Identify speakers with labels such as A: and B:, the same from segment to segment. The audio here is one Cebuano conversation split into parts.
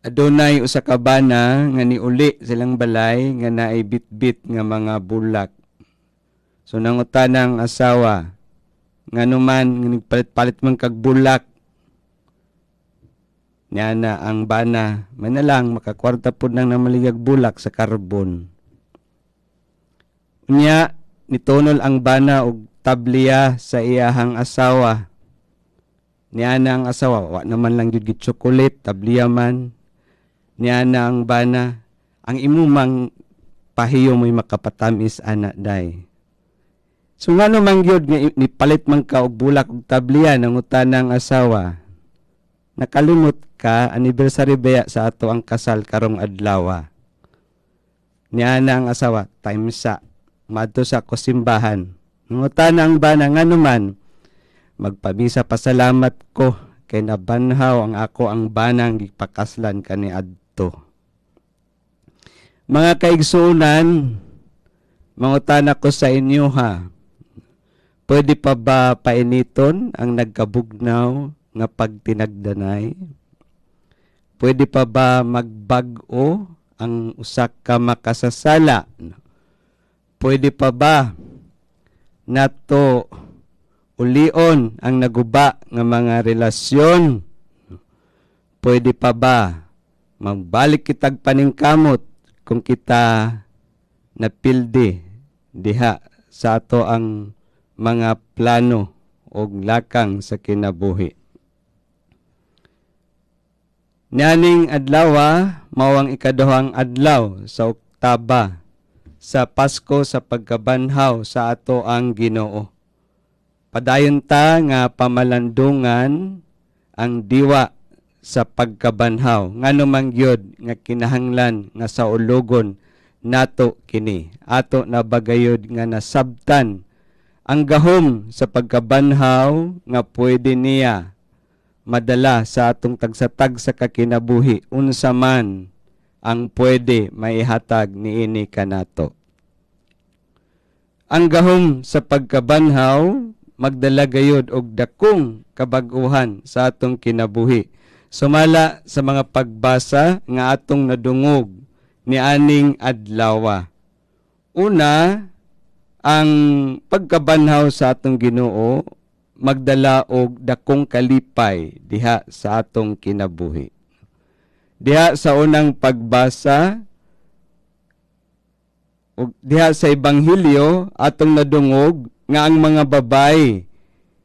A: Adunay usa ka bana nga niuli sa ilang balay nga naay bitbit nga mga bulak. So nangutana ang asawa, "Ngano man nga nagpalit-palit man kag bulak?" Niana ang bana, "May na lang makakwarta pud nang namaligag bulak sa karbon." Unya nitunol ang bana og tabliya sa iyahang asawa. Niana ang asawa, "Wa naman lang jud gid chocolate, tabliya man." Niana ang bana, "Ang imo mang pahiyo mo'y makapatamis ana, day." "So ngano man gyud nga nipalit man ka og bulak og tabliya?" nangutana ang asawa. "Nakalimot ka, anniversary baya sa ato ang kasal karong adlaw." Niana ang asawa, "Time sa madto sa ko simbahan." Nangutana ang bana, "Ngano man?" "Magpamisa pasalamat ko kay nabanhaw ang ako ang banang gipakaslan kaniadto." Mga kaigsuonan, mangutana ko sa inyo ha. Pwede pa ba painiton ang nagkabugnaw nga pagtinagdanay? Pwede pa ba magbag-o ang usa ka makasasala? Pwede pa ba nato ulion ang naguba nga mga relasyon? Pwede pa ba magbalik kitag paningkamot kung kita napildi diha sa ato ang mga plano og lakang sa kinabuhi? Nianing adlaw mao ang ikaduhang adlaw sa Oktaba sa Pasko sa pagkabanhaw sa ato ang Ginoo. Padayon ta nga pamalandungan ang diwa sa pagkabanhaw. Ngano man gyud nga kinahanglan nga saulogon nato kini? Ato na bagayod nga nasabtan ang gahom sa pagkabanhaw nga pwede niya madala sa atong tagsa-tagsa ka kinabuhi, unsa man ang pwede maihatag niini kanato. Ang gahom sa pagkabanhaw magdala gayod og dakong kabag-uhan sa atong kinabuhi. Sumala sa mga pagbasa nga atong nadungog nianing adlawa. Una, ang pagkabanhaw sa atong Ginoo magdala og dakong kalipay diha sa atong kinabuhi. Diha sa unang pagbasa ug diha sa Ebanghelyo, atong nadungog nga ang mga babae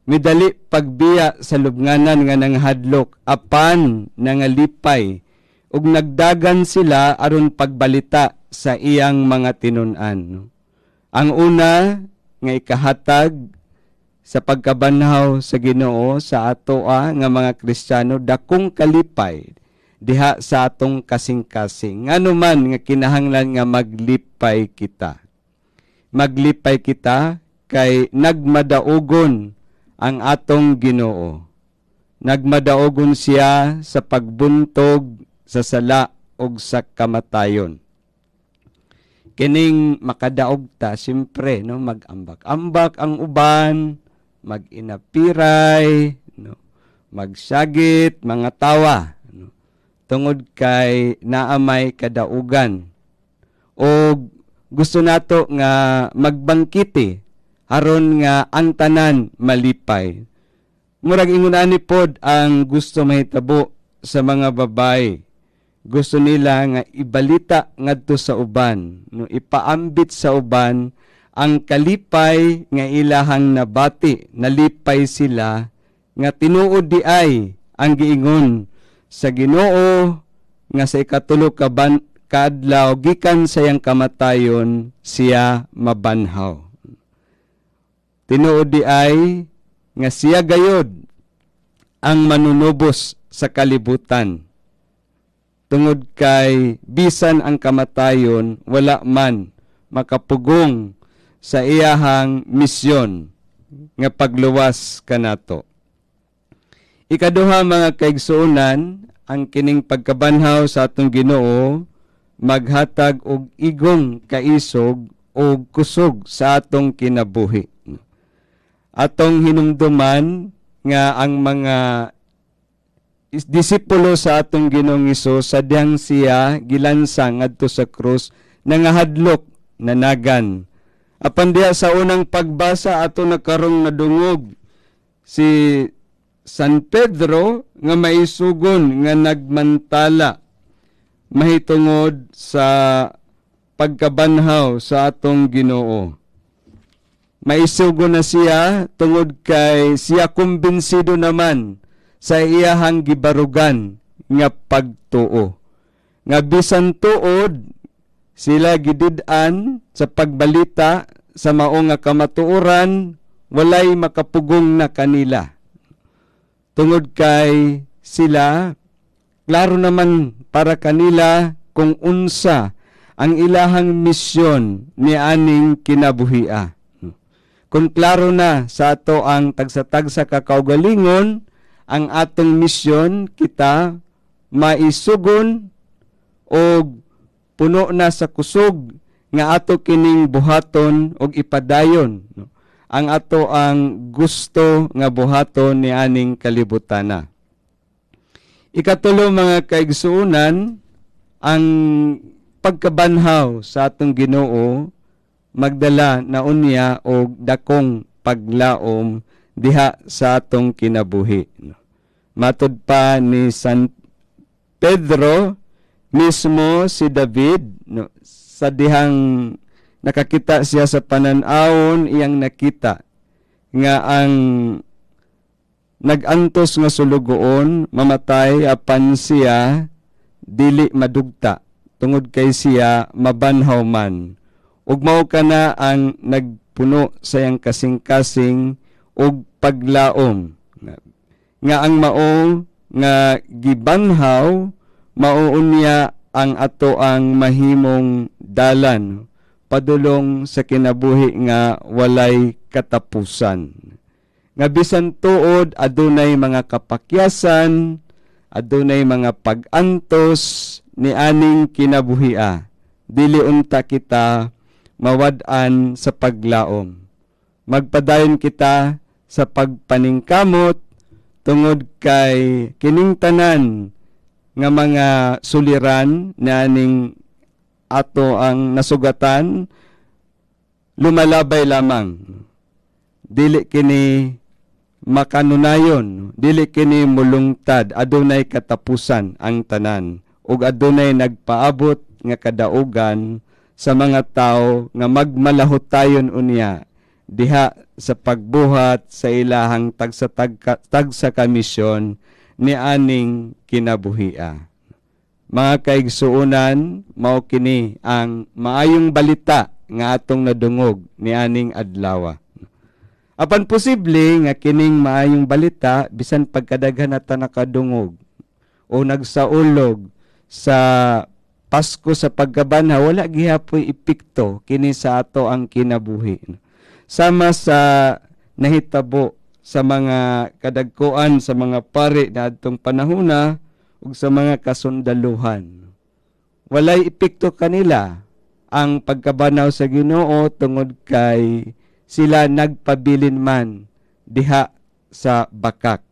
A: midali pagbiya sa lubnganan nga nanghadlok apan nangalipay ug nagdagan sila aron pagbalita sa iyang mga tinun-an. Ang una nga ikahatag sa pagkabanhaw sa Ginoo sa atoa nga mga Kristiyano, dakong kalipay diha sa atong kasing-kasing. Ngano man nga kinahanglan nga maglipay kita? Maglipay kita kay nagmadaugon ang atong Ginoo. Nagmadaugon siya sa pagbuntog sa sala ug sa kamatayon. Kining makadaog ta, siyempre, no, mag-ambak-ambak ang uban, mag-inapiray, no, magsagit, mga tawa, no, tungod kay naamay kadaugan. O gusto nato nga magbangkiti aron nga ang tanan malipay. Murag ingon ani pod ang gusto mahitabo sa mga babae. Gusto nila nga ibalita ngadto sa uban, no, ipaambit sa uban ang kalipay nga ilahang nabati. Nalipay sila nga tinuod di ay ang giingon sa Ginoo nga sa ikatulo ka kaadlaw gikan sa iyang kamatayon siya mabanhaw. Tinuod di ay nga siya gayod ang manunubos sa kalibutan. Tungod kay bisan ang kamatayon wala man makapugong sa iyahang misyon nga pagluwas kanato. Ikaduha, mga kaigsuonan, ang kining pagkabanhaw sa atong Ginoo maghatag og igong kaisog og kusog sa atong kinabuhi. Atong hinumduman nga ang mga disipulo sa atong Ginoong Hesus sa dihang siya gilansang ngadto sa krus, nangahadlok, nanagan. Apan diha sa unang pagbasa, ato na karong nadungog si San Pedro nga maisugon nga nagmantala mahitungod sa pagkabanhaw sa atong Ginoo. Maisugon na siya tungod kay siya kumbinsido naman sa iyahang gibarugan nga pagtuo. Nga bisan tuod sila gidid-an sa pagbalita sa mao nga kamatuoran, walay makapugong na kanila. Tungod kay sila, klaro naman para kanila kung unsa ang ilahang misyon ni aning kinabuhia. Kung klaro na sa ato ang tagsa-tagsa kakaugalingon ang atong misyon, kita maisugon og puno na sa kusog nga ato kining buhaton og ipadayon, no? Ang ato ang gusto nga buhaton ni aning kalibutana. Ikatulo, mga kaigsuonan, ang pagkabanhaw sa atong Ginoo magdala na unya og dakong paglaom diha sa atong kinabuhi. Matud pa ni San Pedro, mismo si David, no, sa dihang nakakita siya sa panan-awon, iyang nakita nga ang nag-antos nga sulugoon mamatay apan siya dili madugta tungod kay siya mabanhaw man, ug mao kana ang nagpuno sa iyang kasing-kasing og paglaom nga ang mao nga gibanhaw mao unya ang ato ang mahimong dalan padulong sa kinabuhi nga walay katapusan, nga bisan tuod adunay mga kapakyasan, adunay mga pag-antos ni aning kinabuhia, dili unta kita mawad-an sa paglaom. Magpadayon kita sa pagpaningkamot tungod kay kining tanan nga mga suliran na aning ato ang nasugatan lumalabay lamang. Dili kini makanunayon, dili kini mulungtad, adunay katapusan ang tanan ug adunay nagpaabot nga kadaugan sa mga tao nga magmalahutayon unya diha sa pagbuhat sa ilahang tagsa ka misyon ni aning kinabuhia. Mga kaigsuonan, mao kini ang maayong balita nga atong nadungog ni aning adlaw. Apan posible nga kining maayong balita, bisan pagkadaghan nata nakadungog o nagsaulog sa Pasko sa pagkabanhaw, wala gihapoy epekto kini sa ato ang kinabuhi. Sama sa nahitabo sa mga kadagkoan sa mga pari na adtong panahona ug sa mga kasundaluhan. Walay epekto kanila ang pagkabanhaw sa Ginoo tungod kay sila nagpabilin man diha sa bakak.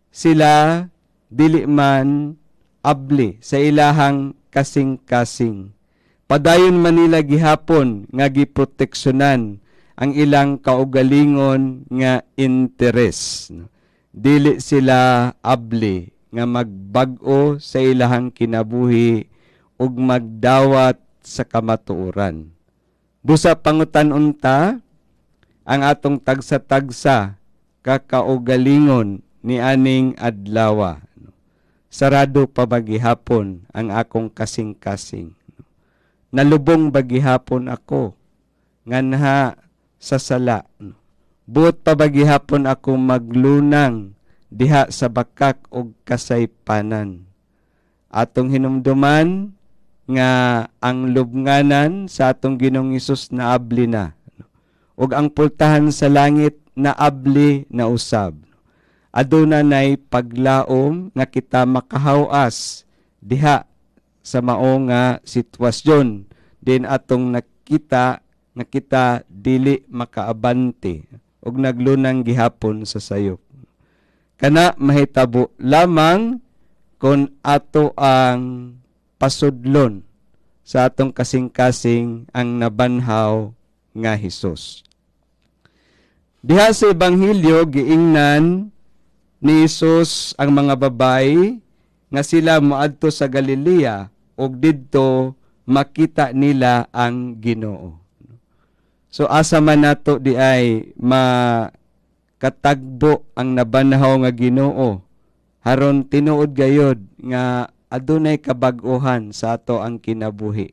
A: Sila dili man abli sa ilahang kasing-kasing. Padayon man nila gihapon nga giproteksyonan ang ilang kaugalingon nga interes. Dili sila abli nga magbag-o sa ilahang kinabuhi ug magdawat sa kamatuoran. Busa pangutan unta ang atong tagsa-tagsa kakaugalingon ni aning adlawa. Sarado pa ba gihapon ang akong kasing-kasing? Nalubong ba gihapon ako nganha sa sala? Buot pa ba gihapon ako maglunang diha sa bakak og kasaypanan? Atong hinumduman nga ang lubnganan sa atong Ginoong Hesus naabli na ug ang pultahan sa langit naabli na usab. Aduna nay paglaom nga kita makahawas diha sa mao nga sitwasyon din atong nakita nga kita dili makaabante ug naglunang gihapon sa sayop. Kana mahitabo lamang kung ato ang pasudlon sa atong kasing-kasing ang nabanhaw nga Hesus. Diha sa Ebanghelyo, giingnan ni Hesus ang mga babae nga sila moadto sa Galilea ug didto makita nila ang Ginoo. So asa man nato di ay makatagbo ang nabanhaw nga Ginoo haron tinuod gayod nga adunay kabag-ohan sa ato ang kinabuhi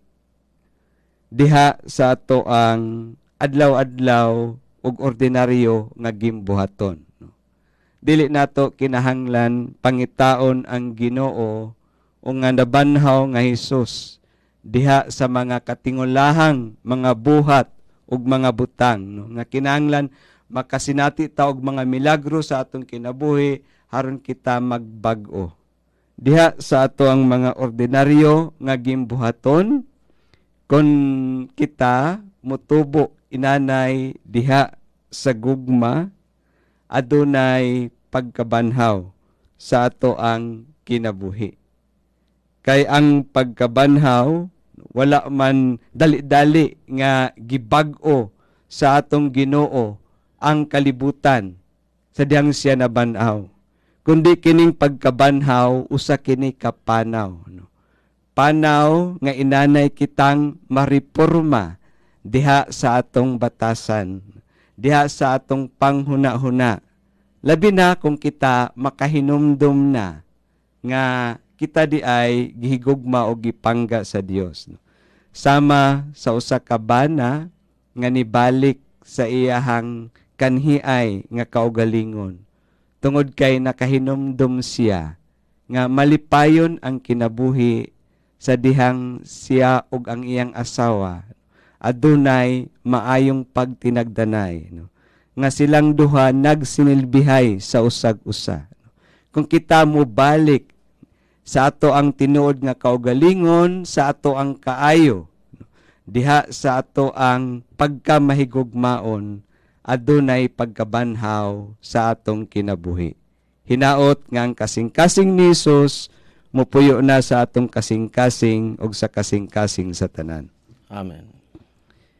A: diha sa ato ang adlaw-adlaw ug ordinaryo nga gimbuhaton, no? Dili nato kinahanglan pangitaon ang Ginoo o nga nabanhaw nga Hesus diha sa mga katingulahang mga buhat ug mga butang, no? Nga kinahanglan makasinati ta og mga milagro sa atong kinabuhi haron kita magbag-o. Diha sa ato ang mga ordinaryo nga gimbuhaton, kon kita mutubo inanay diha sa gugma, adunay pagkabanhaw sa ato ang kinabuhi. Kay ang pagkabanhaw, wala man dali-dali nga gibag-o sa atong Ginoo ang kalibutan sa dihang siya nabanhaw. Kundi kining pagkabanhaw, usa kini ka panaw, no? Panaw nga inanay kitang mariporma diha sa atong batasan, diha sa atong panghuna-huna. Labi na kung kita makahinumdum na nga kita di ay gihigugma o gipangga sa Dios, no? Sama sa usa ka bana nga nibalik sa iyahang kanhiay nga kaugalingon tungod kay nakahinumdum siya nga malipayon ang kinabuhi sa dihang siya ug ang iyang asawa adunay maayong pagtinagdanay, no? Nga silang duha nagsinilbihay sa usag usa. Kung kita mo balik sa ato ang tinuod nga kaugalingon, sa ato ang kaayo, no? Diha sa ato ang pagkamahigugmaon, adunay pagkabanhaw sa atong kinabuhi. Hinaot nga ang kasing-kasing ni Jesus mupuyo na sa atong kasing-kasing ug sa kasing-kasing sa tanan.
B: Amen.